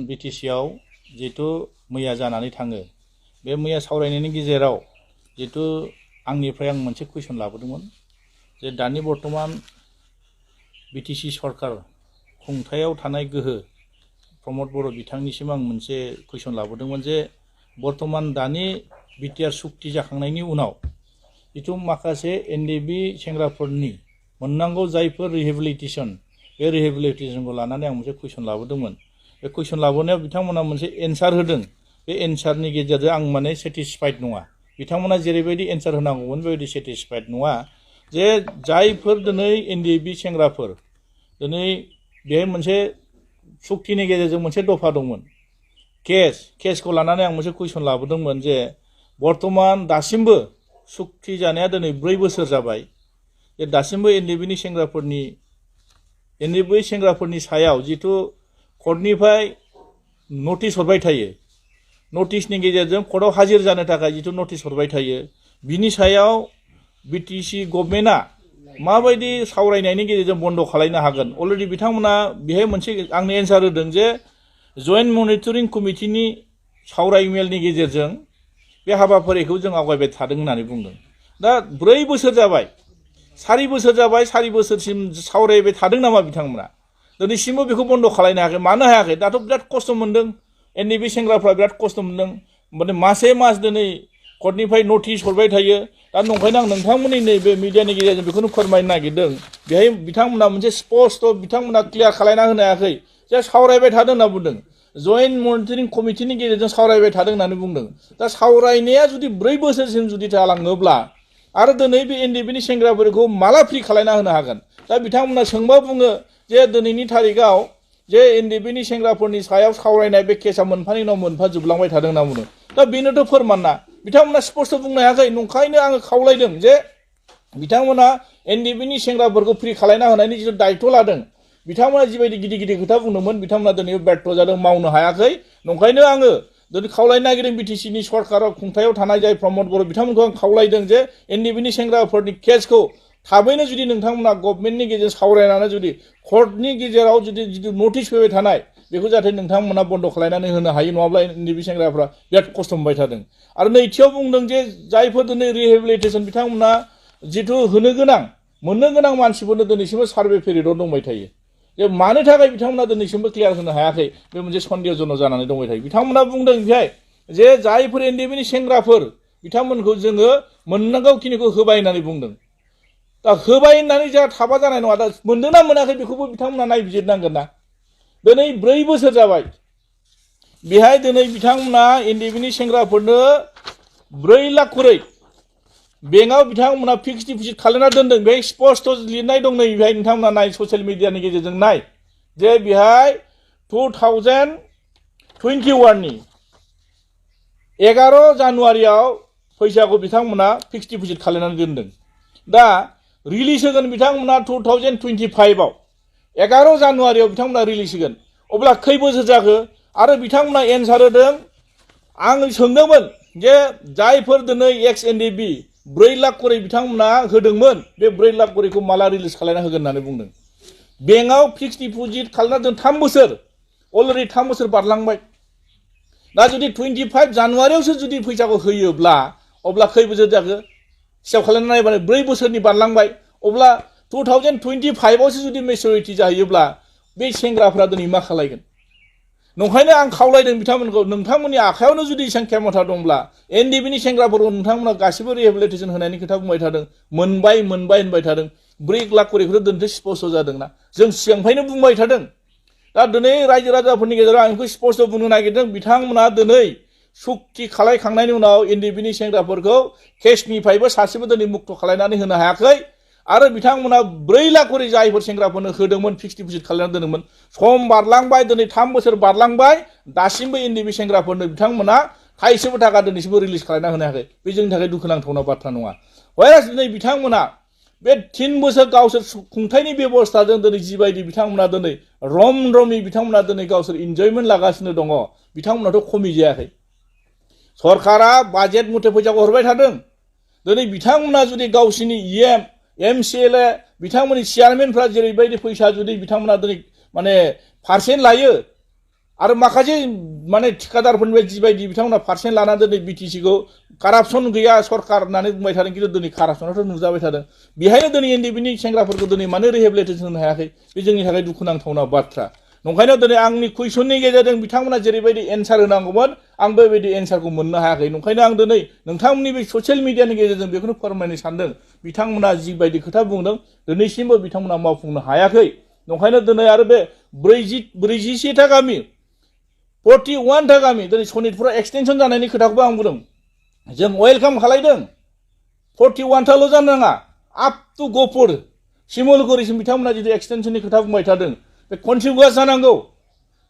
बिटिसिआव जितु मैया जानानै थाङो बे मैया सावरायनायनि गेजेराव जितु आंनिफ्राय आं मोनसे कुइसन लाबोदोंमोन जे दानि बर्तमान बिटिसि सरकार खुंथायाव थानाय गोहो प्रमद बर' बिथांनिसिम आं मोनसे कुइसन लाबोदोंमोन जे बर्तमान दानि बिटिआर सुक्ति जाखांनायनि उनाव जितु माखासे एनडिबि सेंग्राफोरनि मोननांगौ जायफोर रिहेबिलिटेसन बे रिहेबिलिटेसनखौ लानानै आं मोनसे कुइसन लाबोदोंमोन बे कुइसन लाबोनायाव बिथांमोना मोनसे एन्सार होदों बे एन्सारनि गेजेरजों आं माने सेटिसफाइड नङा बिथांमोना जेरैबायदि एन्सार होनांगौमोन बेबायदि सेटिसफाइड नङा जे जायफोर दिनै एनडिबि सेंग्राफोर दिनै बेहाय मोनसे सुक्तिनि गेजेरजों मोनसे दफा दंमोन केसखौ लानानै आं मोनसे कुइसन लाबोदोंमोन जे बर्तमान दासिमबो सुक्ति जानाया दिनै 4 बोसोर जाबाय जे दासिमबो एनडिबिनि सेंग्राफोरनि सायाव जितु कर्टनिफ्राय नटिस हरबाय थायो नटिसनि गेजेरजों कर्टआव हाजिर जानो थाखाय जितु नटिस हरबाय थायो बिनि सायाव बिटिसि गभर्नमेन्टआ माबायदि सावरायनायनि गेजेरजों बन्द खालामनो हागोन अलरेडि बिथांमोना बेहाय मोनसे आंनो एन्सार होदों जे जइन्ट मनिटरिं कमिटिनि सावरायमेलनि गेजेरजों बे हाबाफारिखौ जों आवगायबाय थादों होननानै बुंदों दा 4 बोसोर जाबाय 4 बोसोर जाबाय 4 बोसोरसिम सावरायबाय थादों नामा बिथांमोना दिनैसिमबो बेखौ बन्द खालामनो हायाखै मानो हायाखै दाथ' बिराद खस्थ मोनदों एनडिबि सेंग्राफ्रा बिराद खस्थ मोनदों माने मासे मास दिनै कर्टनिफ्राय नटिस हरबाय थायो दा नंखायनो आं नोंथांमोननि नैबे मिडियानि गेजेरजों बेखौनो फोरमायनो नागिरदों बेहाय बिथांमोना मोनसे स्पष्ट बिथांमोना क्लियार खालामना होनो हायाखै जे सावरायबाय थादों होनना बुंदों जइन्ट मनिटरिं कमिटिनि गेजेरजों सावरायबाय थादों होननानै बुंदों दा सावरायनाया जुदि 4 बोसोरसिम जुदि जालाङोब्ला आरो दिनै बे एनडिबिनि सेंग्राफोरखौ माला फ्रि खालामना होनो हागोन दा बिथांमोना सोंबा बुङो जे दिनैनि थारिखआव जे एनडिबिनि सेंग्राफोरनि सायाव सावरायनाय बे केसा मोनफानि उनाव मोनफा जोबलांबाय थादों होनना बुङो दा बेनोथ' फोरमान ना बिथांमोना स्पष्ट बुंनो हायाखै नंखायनो आङो खावलायदों जे बिथांमोना एनडिबिनि सेंग्राफोरखौ फ्रि खालामना होनायनि जिथु दायित्व लादों बिथांमोना जिबायदि गिदिर गिदिर खोथा बुंदोंमोन बिथांमोना दिनै व्यर्थ जादों मावनो हायाखै नंखायनो आङो दिनै खावलायनो नागिरदों बिटिसिनि सरकाराव खुंथायाव थानाय जाय प्रमद बर' बिथांमोनखौ आं खावलायदों जे एनडिबिनि सेंग्राफोरनि केसखौ थाबैनो जुदि नोंथांमोना गभर्नमेन्टनि गेजेरजों सावरायनानै जुदि कर्टनि गेजेराव जुदि नटिस फैबाय थानाय बेखौ जाहाथे नोंथांमोना बन्द खालामनानै होनो हायो नङाब्ला एनडिबि सेंग्राफ्रा बिराद खस्थ मोनबाय थादों आरो नैथियाव बुंदों जे जायफोर दिनै रिहेबिलिटेसन बिथांमोना जिथु मोननो गोनां मानसिफोरनो दिनैसिमबो सार्भे पेरियडआव दंबाय थायो जे मानो थाखाय बिथांमोना दिनैसिमबो क्लियार होनो हायाखै बे मोनसे सन्देहजन जानानै दंबाय थायो बिथांमोना बुंदों बेहाय जे जायफोर एनडिबिनि सेंग्राफोर बिथांमोनखौ जोङो मोननांगौखिनिखौ होबाय होननानै बुंदों दा होबाय होननानै जोंहा थाबा जानाय नङा दा मोनदोंना मोनाखै बेखौबो बिथांमोना नायबिजिरनांगोन ना दिनै 4 बोसोर जाबाय बेहाय दिनै बिथांमोना एनडिबिनि सेंग्राफोरनो 4 लाख खरै बेंकआव बिथांमोना फिक्स डिपजिट खालामना दोनदों बेहाय स्पष्ट लिरनाय दं नै बेहाय नोंथांमोना नाय ससियेल मिडियानि गेजेरजों नाय जे बेहाय 2021 नि 11 जानुवारियाव फैसाखौ बिथांमोना फिक्स डिपजिट खालामनानै दोनदों दा रिलिज होगोन बिथांमोना 2025 आव 11 जानुवारियाव बिथांमोना रिलिज होगोन अब्ला खै बोसोर जाखो आरो बिथांमोना एन्सार होदों आं सोंदोंमोन जे जायफोर दिनै एक्स एनडिबि 4 लाख खरै बिथांमोना होदोंमोन बे 4 लाख खरैखौ माला रिलिज खालामना होगोन होननानै बुंदों बेंकआव फिक्स डिपजिट खालामना दोन 3 बोसोर अलरेडि 3 बोसोर बारलांबाय दा जुदि 25 जानुवारियावसो जुदि फैसाखौ होयोब्ला अब्ला खै बोसोर जाखो हिसाब खालामना नायबानो 4 बोसोरनि बारलांबाय अब्ला 2025 आवसो जुदि मेचुरिटि जाहैयोब्ला बे सेंग्राफ्रा दिनै मा खालायगोन नंखायनो आं खावलायदों बिथांमोनखौ नोंथांमोननि आखायावनो जुदि एसां खेमथा दंब्ला एनडिबिनि सेंग्राफोरखौ नोंथांमोना गासिबो रिहेबिलिटेसन होनायनि खोथा बुंबाय थादों मोनबाय होनबाय थादों 4 लाख खरैखौथ' दोनथ' स्पष्ट जादोंना जों सिगांनिफ्रायनो बुंबाय थादों दा दिनै रायजो राजाफोरनि गेजेराव आं बेखौ स्पष्ट बुंनो नागिरदों बिथांमोना दिनै सुक्ति खालायखांनायनि उनाव एनडिबिनि सेंग्राफोरखौ केसनिफ्रायबो सासेबो दिनै मुक्त खालायनानै होनो हायाखै आरो बिथांमोना 4 लाख खरै जायफोर सेंग्राफोरनो होदोंमोन फिक्स डिपजिट खालामनानै दोनदोंमोन सम बारलांबाय दिनै 3 बोसोर बारलांबाय दासिमबो एनडिबि सेंग्राफोरनो बिथांमोना थाइसेबो थाखा दिनैसिमबो रिलिज खालामना होनो हायाखै बे जोंनि थाखाय दुखुनांथावना बाथ्रा नङा वायरास दिनै बिथांमोना बे 3 बोसोर गावसोर खुंथायनि बेबस्थाजों दिनै जिबायदि बिथांमोना दिनै रमै बिथांमोना दिनै गावसोर इन्जयमेन्ट लागासिनो दङ बिथांमोनाथ' खमि जायाखै सरकारा बाजेट मथे फैसाखौ हरबाय थादों दिनै बिथांमोना जुदि गावसिनि एमसिएलए बिथांमोननि चेयारमेनफ्रा जेरैबायदि फैसा जुदि बिथांमोना दिनै माने पार्सेन्ट लायो आरो माखासे माने ठिकादारफोरनिफ्राय जिबायदि बिथांमोना पार्सेन्ट लाना दिनै बिटिसिखौ कारापसन गैया सरकार होननानै बुंबाय थादों खिन्थु दिनै कारापसनाथ' नुजाबाय थादों बेहायनो दिनै एनडिएफबिनि सेंग्राफोरखौ दिनै मानो रिहेबिलिटेसन होनो हायाखै बे जोंनि थाखाय दुखुनांथावना बाथ्रा नंखायनो दिनै आंनि कुइसननि गेजेरजों बिथांमोना जेरैबायदि एन्सार होनांगौमोन आं बेबायदि एन्सारखौ मोननो हायाखै नंखायनो आं दिनै नोंथांमोननि बे ससियेल मिडियानि गेजेरजों बेखौनो फोरमायनो सानदों बिथांमोना जिबायदि खोथा बुंदों दिनैसिमबो बिथांमोना मावफुंनो हायाखै नंखायनो दिनै आरो बे 46 गामि 41 गामि दिनै सनितपुरा एक्सटेनसन जानायनि खोथाखौबो आं बुंदों जों वेलकाम खालायदों 41 जानो नाङा आप टु गहपुर शिमलगुरिसिम बिथांमोना जितु एक्सटेनसननि खोथा बुंबाय थादों बे कन्टिगुवास जानांगौ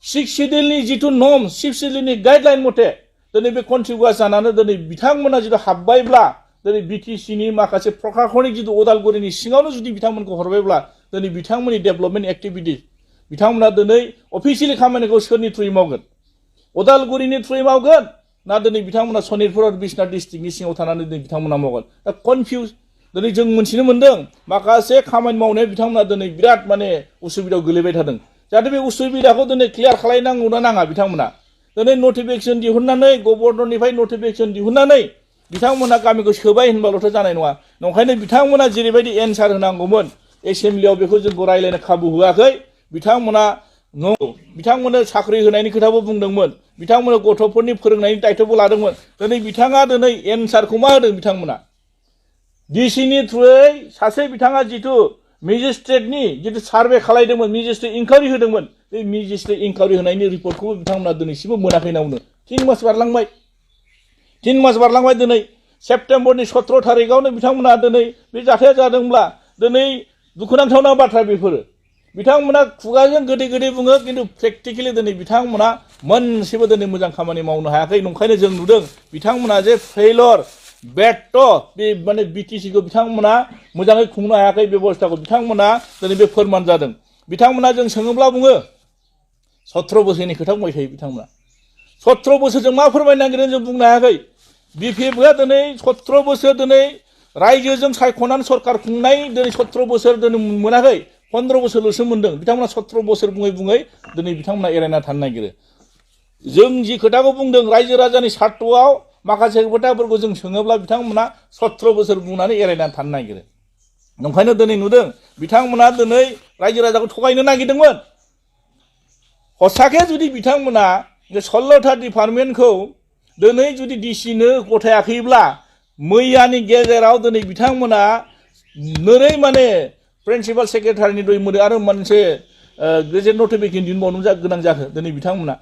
6 शिड्युलनि जितु नर्म 6 शिड्युलनि गाइडलाइन मथे दिनै बे कन्टिगुवास जानानै दिनै बिथांमोना जितु हाबबायब्ला दिनै बिटिसिनि माखासे प्रशासनिक जितु उदालगुरिनि सिङावनो जुदि बिथांमोनखौ हरबायब्ला दिनै बिथांमोननि डेभेलपमेन्ट एक्टिभिटि बिथांमोना दिनै अफिसियेलि खामानिखौ सोरनि थ्रुयै मावगोन उदालगुरिनि थ्रुयै मावगोन ना दिनै बिथांमोना सनितपुर आरो बिश्वनाथ डिस्ट्रिक्टनि सिङाव थानानै दिनै बिथांमोना मावगोन दा कनफिउज दिनै जों मोनथिनो मोन्दों माखासे खामानि मावनायाव बिथांमोना दिनै बिराद माने उसुबिदायाव गोलैबाय थादों जाहाथे बे उसुबिदाखौ दिनै क्लियार खालायनांगौ ना नाङा बिथांमोना दिनै नटिफिकेसन दिहुननानै गभर्नरनिफ्राय नटिफिकेसन दिहुननानै बिथांमोना गामिखौ सोबाय होनबाल'थ' जानाय नङा नंखायनो बिथांमोना जेरैबायदि एन्सार होनांगौमोन एसेम्ब्लियाव बेखौ जोंखौ रायज्लायनो खाबु होआखै बिथांमोना बिथांमोननो साख्रि होनायनि खोथाबो बुंदोंमोन बिथांमोननो गथ'फोरनि फोरोंनायनि दायित्वबो लादोंमोन दिनै बिथाङा दिनै एन्सारखौ मा होदों बिथांमोना डिसिनि थ्रुयै सासे बिथाङा जितु मेजिस्ट्रेटनि जितु सार्भे खालायदोंमोन मेजिस्ट्रेट इनकुवारि होदोंमोन बे मेजिस्ट्रेट इनकुवारि होनायनि रिपर्टखौबो बिथांमोना दिनैसिमबो मोनाखै होनना बुंदों 3 मास बारलांबाय 3 मास बारलांबाय दिनै सेप्तेम्बरनि 17 थारिखआवनो बिथांमोना दिनै बे जाथाया जादोंब्ला दिनै दुखुनांथावना बाथ्रा बेफोरो बिथांमोना खुगाजों गोदै गोदै बुङो खिन्थु प्रेक्टिकेलि दिनै बिथांमोना मोनसेबो दिनै मोजां खामानि मावनो हायाखै नंखायनो जों नुदों बिथांमोना जे फेइलर बेट बे माने बिटिसिखौ बिथांमोना मोजाङै खुंनो हायाखै बेबस्थाखौ बिथांमोना दिनै बे फोरमान जादों बिथांमोना जों सोङोब्ला बुङो 17 बोसोरनि खोथा बुंबाय थायो बिथांमोना 17 बोसोरजों मा फोरमायनो नागिरदों जों बुंनो हायाखै बिपिएफआ दिनै 17 बोसोर दिनै रायजोजों सायख'नानै सरकार खुंनाय दिनै 17 बोसोर दिनै मोनाखै 15 बोसोरल'सो मोनदों बिथांमोना 17 बोसोर बुङै बुङै दिनै बिथांमोना एरायना थानो नागिरो जों जि खोथाखौ बुंदों रायजो राजानि सार्थआव माखासे खोथाफोरखौ जों सोङोब्ला बिथांमोना 17 बोसोर बुंनानै एरायनानै थानो नागिरो नंखायनो दिनै नुदों बिथांमोना दिनै रायजो राजाखौ थगायनो नागिरदोंमोन हसाके जुदि बिथांमोना 16था डिपार्टमेन्टखौ दिनै जुदि डिसिनो गथायाखैब्ला मैयानि गेजेराव दिनै बिथांमोना नोरै माने प्रिन्सिपाल सेक्रेटारिनि दुइ मोदै आरो मोनसे गेजेट नटिफिकेसन दिहुनबावनो गोनां जाखो दिनै बिथांमोना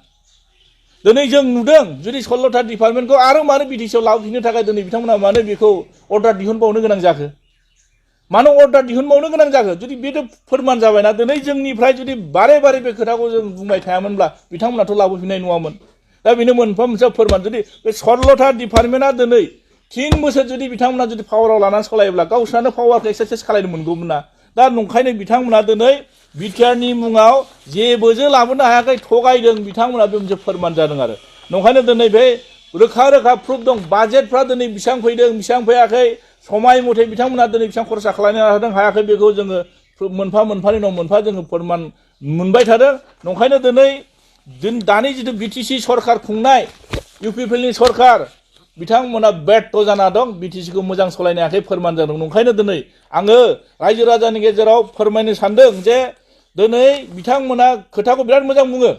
दिनै जों नुदों जुदि 16था डिपार्टमेन्टखौ आरो मानो बिटिसिआव लाबोफिननो थाखाय दिनै बिथांमोना मानो बेखौ अर्डार दिहुनबावनो गोनां जाखो मानो अर्डार दिहुनबावनो गोनां जाखो जुदि बेथ' फोरमान जाबायना दिनै जोंनिफ्राय जुदि बारे बारे बे खोथाखौ जों बुंबाय थायामोनब्ला बिथांमोनाथ' लाबोफिननाय नङामोन दा बेनो मोनफा मोनसे फोरमान जुदि बे 16था डिपार्टमेन्टआ दिनै 3 बोसोर जुदि बिथांमोना जुदि पावाराव लानानै सालायोब्ला गावसोरानो पावारखौ एक्सारसाइज खालायनो मोनगौमोन ना दा नंखायनो बिथांमोना दिनै बिटिआरनि मुङाव जेबोजों लाबोनो हायाखै थगायदों बिथांमोना बे मोनसे फोरमान जादों आरो नंखायनो दिनै बे रोखा रोखा प्रुफ दं बाजेटफ्रा दिनै बेसेबां फैदों बेसेबां फैयाखै समाय मथे बिथांमोना दिनै बेसेबां खरसा खालामनो हायाखै बेखौ जोङो मोनफा मोनफानि उनाव मोनफा जोङो फोरमान मोनबाय थादों नंखायनो दिनै दानि जितु बिटिसि सरकार खुंनाय इउपिपिएलनि सरकार बिथांमोना बेट जाना दं बिटिसिखौ मोजां सालायनो हायाखै फोरमान जादों नंखायनो दिनै आङो रायजो राजानि गेजेराव फोरमायनो सानदों जे दिनै बिथांमोना खोथाखौ बिराद मोजां बुङो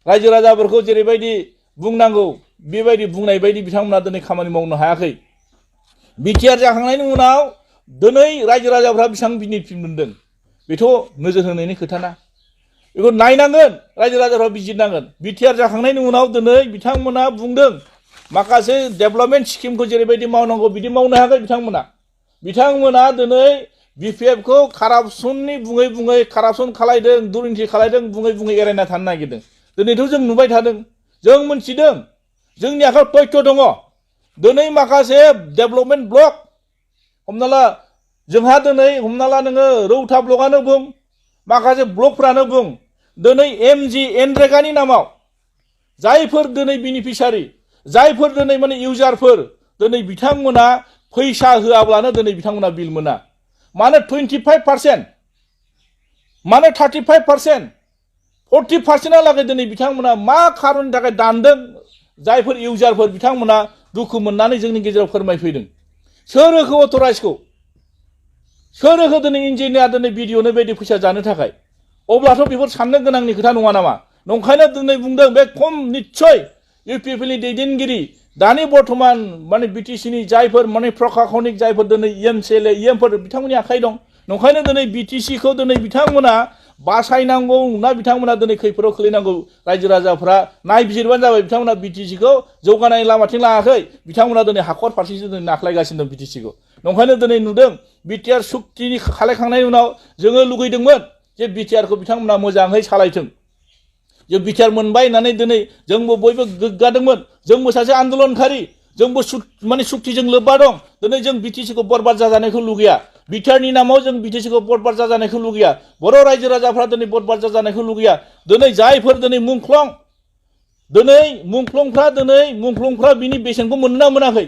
रायजो राजाफोरखौ जेरैबायदि बुंनांगौ बेबायदि बुंनाय बायदि बिथांमोना दिनै खामानि मावनो हायाखै बिटिआर जाखांनायनि उनाव दिनै रायजो राजाफ्रा बेसेबां बेनिफिट मोनदों बेथ' नोजोर होनायनि खोथा ना बेखौ नायनांगोन रायजो राजाफ्रा बिजिरनांगोन बिटिआर जाखांनायनि उनाव दिनै बिथांमोना बुंदों माखासे डेभेलपमेन्ट स्किमखौ जेरैबायदि मावनांगौ बिदि मावनो हायाखै बिथांमोना दिनै बिपिएफखौ कारापसननि बुङै बुङै कारापसन खालायदों दुर्निथि खालायदों बुङै बुङै एरायना थानो नागिरदों दिनैथ' जों नुबाय थादों जों मोनथिदों जोंनि आखायाव तथ्य दङ दिनै माखासे डेभेलपमेन्ट ब्लक हमना ला जोंहा दिनै हमना ला नोङो रौता ब्लकआनो बुं माखासे ब्लकफ्रानो बुं दिनै एमजि एनरेगानि नामाव जायफोर दिनै बेनिफिसारि जायफोर दिनै माने इउजारफोर दिनै बिथांमोना फैसा होआब्लानो दिनै बिथांमोना बिल मोना मानो 25% मानो 35% 40% लागै दिनै बिथांमोना मा खारननि थाखाय दानदों जायफोर इउजारफोर बिथांमोना दुखु मोननानै जोंनि गेजेराव फोरमायफैदों सोर होखो अथराइजखौ सोर होखो दिनै इन्जिनियार दिनै भिडिअनो बायदि फैसा जानो थाखाय अब्लाथ' बेफोर साननो गोनांनि खोथा नङा नामा नंखायनो दिनै बुंदों बे खम निस्सय UPPL नि दैदेनगिरि दानि बर्तमान माने BTC नि जायफोर माने प्रशासनिक जायफोर दिनै EMफोर बिथांमोननि आखाइ दं नंखायनो दिनै BTC खौ दिनै बिथांमोना बासायनांगौ ना बिथांमोना दिनै खैफोदाव खोलैनांगौ रायजो राजाफ्रा नायबिजिरबानो जाबाय बिथांमोना BTC खौ जौगानाय लामाथिं लाङाखै बिथांमोना दिनै हाखर फारसेसो दिनै नाख्लायगासिनो दं BTC खौ नंखायनो दिनै नुदों बिटिआर सुक्तिनि खालायखांनायनि उनाव जोङो लुगैदोंमोन जे बिटिआर खौ बिथांमोना मोजाङै सालायथों जे बिटिआर मोनबाय होननानै दिनै जोंबो बयबो गोग्गादोंमोन जोंबो सासे आन्दोलनखारि जोंबो माने सुक्तिजों लोब्बा दं दिनै जों BTC खौ बरबाद जाजानायखौ लुगैया बिटिआरनि नामाव जों BTC खौ बरबाद जाजानायखौ लुगैया बर' रायजो राजाफ्रा दिनै बरबाद जाजानायखौ लुगैया दिनै जायफोर दिनै मुंख्लंफ्रा बिनि बेसेनखौ मोनना मोनाखै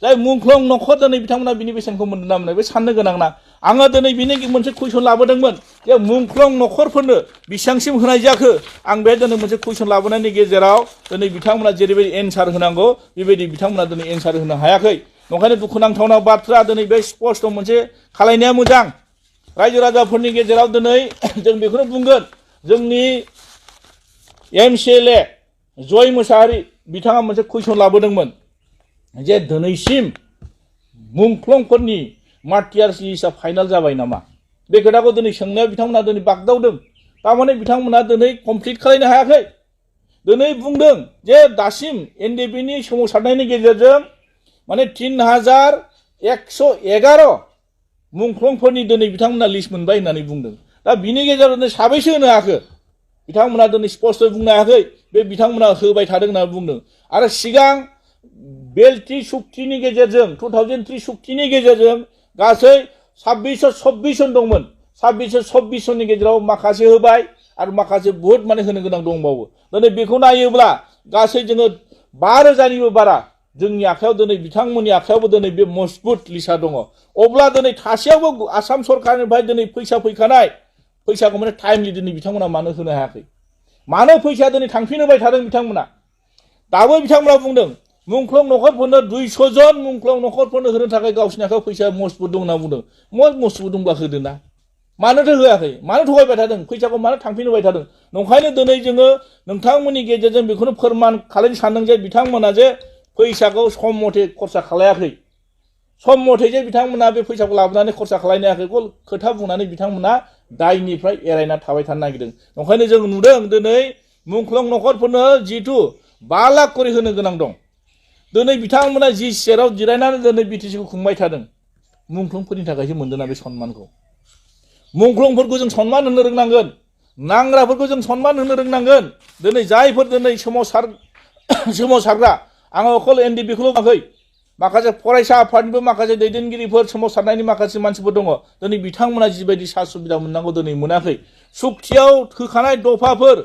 जाय मुंख्लं नखर दिनै बिथांमोना बिनि बेसेनखौ मोनना मोनाखै बे साननो गोनां ना आङो दिनै बिनि मोनसे कुइसन लाबोदोंमोन जे मुंख्लं नखरफोरनो बेसेबांसिम होनाय जाखो आं बे दिनै मोनसे कुइसन लाबोनायनि गेजेराव दिनै बिथांमोना जेरैबायदि एन्सार होनांगौ बेबायदि बिथांमोना दिनै एन्सार होनो हायाखै नंखायनो दुखुनांथावना बाथ्रा दिनै बे स्पष्ट मोनसे खालायनाया मोजां रायजो राजाफोरनि गेजेराव दिनै जों बेखौनो बुंगोन जोंनि MCLA जय मोसाहारि बिथाङा मोनसे कुइसन लाबोदोंमोन जे दिनैसिम मुंख्लंफोरनि मार्टियार्स लिस्टआ फाइनाल जाबाय नामा बे खोथाखौ दिनै सोंनायाव बिथांमोना दिनै बागदावदों थारमाने बिथांमोना दिनै कमप्लिट खालायनो हायाखै दिनै बुंदों जे दासिम NDPनि सोमावसारनायनि गेजेरजों माने 3111 मुंख्लंफोरनि दिनै बिथांमोना लिस्ट मोनबाय होननानै बुंदों दा बिनि गेजेराव साबैसे होनो हाखो बिथांमोना दिनै स्पष्ट बुंनो हायाखै बे बिथांमोना होबाय थादों होनना बुंदों आरो सिगां बेल्टि सुक्तिनि गेजेरजों 2003 सुक्तिनि गेजेरजों गासै 2626 जन दंमोन 2626 जननि गेजेराव माखासे होबाय आरो माखासे बहुत माने होनो गोनां दंबावो दिनै बेखौ नायोब्ला गासै जोङो 5000निबो बारा जोंनि आखायाव दिनै बिथांमोननि आखायावबो दिनै बे मजबुत लिस्टआ दङ अब्ला दिनै थासेयावबो आसाम सरकारनिफ्राय दिनै फैसा फैखानाय फैसाखौ माने टाइमलि दिनै बिथांमोना मानो होनो हायाखै मानो फैसा दिनै थांफिनहोबाय थादों बिथांमोना दाबो बिथांमोना बुंदों मुंख्लं नखरफोरनो 200 जन मुंख्लं नखरफोरनो होनो थाखाय गावसिनि आखायाव फैसा मजबुत दं होनना बुंदों मजबुत दंबा होदोना मानोथो होआखै मानो थगायबाय थादों फैसाखौ मानो थांफिनहोबाय थादों नंखायनो दिनै जोङो नोंथांमोननि गेजेरजों बेखौनो फोरमान खालामनो सानदों जे बिथांमोना जे फैसाखौ सम मथे खरसा खालायाखै सम मथे जे बिथांमोना बे फैसाखौ लाबोनानै खरसा खालायनो हायाखै खोथा बुंनानै बिथांमोना दायनिफ्राय एरायना थाबाय थानो नागिरदों नंखायनो जों नुदों दिनै मुंख्लं नखरफोरनो जितु 5 लाख करि होनो गोनां दं दिनै बिथांमोना जि सेराव जिरायनानै दिनै BTC खौ खुंबाय थादों मुंख्लंफोरनि थाखायसो मोनदोंना बे सन्मानखौ मुंख्लंफोरखौ जों सन्मान होनो रोंनांगोन नांग्राफोरखौ जों सन्मान होनो रोंनांगोन दिनै जायफोर दिनै सोमावसारग्रा आङो अकल NDP खौल' बुङाखै माखासे फरायसा आफादनिबो माखासे दैदेनगिरिफोर सोमावसारनायनि माखासे मानसिफोर दङ दिनै बिथांमोना जिबायदि सा सुबिदा मोननांगौ दिनै मोनाखै सुक्तियाव होखानाय दफाफोर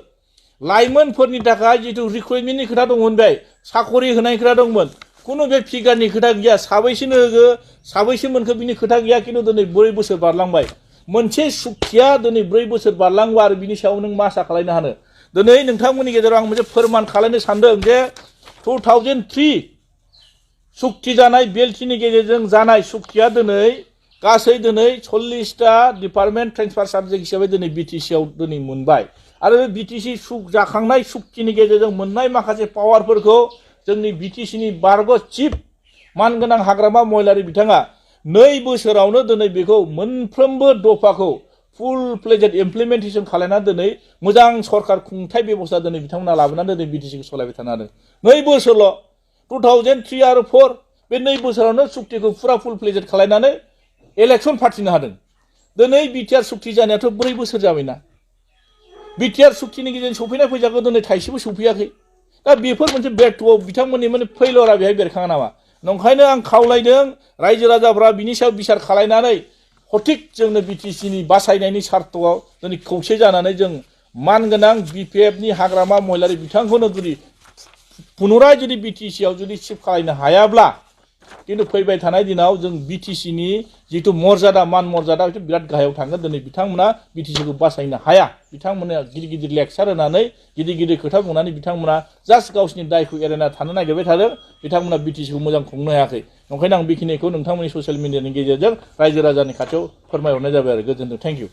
लाइमोनफोरनि थाखाय जितु रिक्रुटमेन्टनि खोथा दंमोन बे साकरि होनाय खोथा दंमोन खुनु बे फिगारनि खोथा गैया साबैसेनो होगो साबैसे मोनखो बिनि खोथा गैया खिन्थु दिनै 4 बोसोर बारलांबाय मोनसे सुक्तिया दिनै 4 बोसोर बारलांबा आरो बिनि सायाव नों मा आसा खालायनो हानो दिनै नोंथांमोननि गेजेराव आं मोनसे फोरमान खालामनो सानदों जे 2003 सुक्ति जानाय बेल्टिनि गेजेरजों जानाय सुक्तिया दिनै गासै दिनै 40टा डिपार्टमेन्ट ट्रेन्सफार साबजेक्ट हिसाबै दिनै BTC आव दिनै मोनबाय आरो BTC जाखांनाय सुक्तिनि गेजेरजों मोननाय माखासे पावारफोरखौ जोंनि BTC नि बारग' चिफ मानगोनां हाग्रामा महिलारि बिथाङा 2 बोसोरावनो दिनै बेखौ मोनफ्रोमबो दफाखौ फुल फ्लेजेड इमप्लिमेन्टेसन खालामना दिनै मोजां सरकार खुंथाय बेबस्था दिनै बिथांमोना लाबोनानै दिनै BTC खौ सलायबाय थानो हादों 2 बोसोरल' 2003 आरो 4 बे 2 बोसोरावनो सुक्तिखौ फुरा फुल फ्लेजेड खालामनानै इलेक्सन फाथिनो हादों दिनै बिटिआर सुक्ति जानायाथ' 4 बोसोर जाबायना बिटिआर सुक्तिनि गेजेरजों सफैनाय फैसाखौ दिनै थाइसेबो सफैयाखै दा बेफोर मोनसे बेरथ'आव बिथांमोननि माने फैलरा बेहाय बेरखाङा नामा नंखायनो आं खावलायदों रायजो राजाफ्रा बिनि सायाव बिसार खालायनानै सঠিक जोंनो BTC नि बासायनायनि सार्थआव दिनै खौसे जानानै जों मानगोनां BPF नि हाग्रामा महिलारि बिथांखौनो जुदि पुनराय जुदि BTC आव जुदि शिफ्ट खालायनो हायाब्ला खिन्थु फैबाय थानाय दिनाव जों बिटिसिनि जिथु मर्यादा मान मर्यादा बेखौ बिराद गाहायाव थांगोन दिनै बिथांमोना बिटिसिखौ बासायनो हाया बिथांमोना गिदिर गिदिर लेक्सार होनानै गिदिर गिदिर खोथा बुंनानै बिथांमोना जास्ट गावसिनि दायखौ एरायना थानो नागिरबाय थादों बिथांमोना बिटिसिखौ मोजां खुंनो हायाखै ओंखायनो आं बेखिनिखौ नोंथांमोननि ससियेल मिडियानि गेजेरजों रायजो राजानि खाथियाव फोरमायहरनाय जाबाय आरो गोजोन्थों थेंक इउ